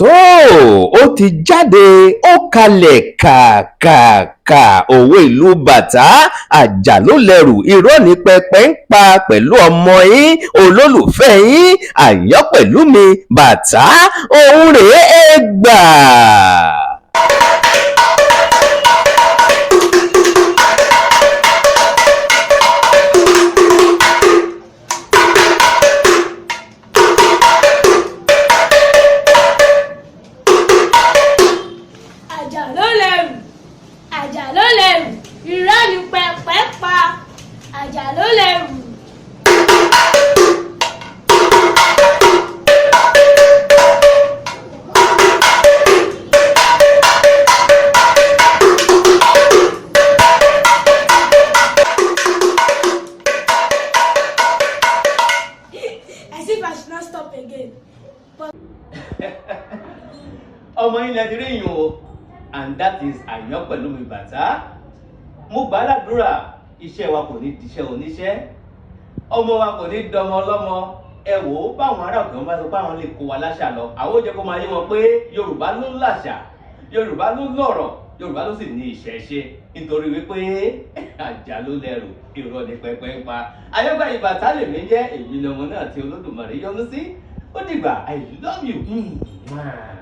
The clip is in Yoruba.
Tó ó ti jáde, ó kalẹ̀ kàkàkà òwe ìlú bàtà, àjà ló lẹ́rù, irọ́ ní pẹpẹ ń pa, pẹ̀lú ọmọ yín, olólùfẹ́ yín, Àyànpẹ̀lúmi Bàtà. Òun rèé, ẹ gbà. Àjà ló lẹ́rù, àjà ló lẹ́rù, irọ́ ní pẹpẹ pa, àjà ló lẹ́rù. As if I should not stop again. But Ọmọ yín lẹ ti rí yùn o, and that is Àyànpẹ̀lúmi Bàtà. Mo gbà á ládùúrà, iṣẹ́ wa kò ní diṣẹ́ oníṣẹ́, ọmọ wa kò ní dọmọ ọlọ́mọ. Ẹ wò ó, báwọn ará òkè wọn bá sọ pé àwọn lè kó wa láṣà lọ, àwọn ò jẹ́ kó máa yé wọn pé Yorùbá ló ń làṣà, Yorùbá ló lọ̀rọ̀, Yorùbá ló sì ní ìṣẹ̀ṣe, nítorí wípé àjà ló lẹ́rù, irọ́ ní pẹpẹ ń pa. Àyànpẹ̀lú Bàtà lèmi jẹ́, èmi lọmọ náà tí Olódùmarè yọ́nú sí. Ó dìgbà, I love you. Mwah.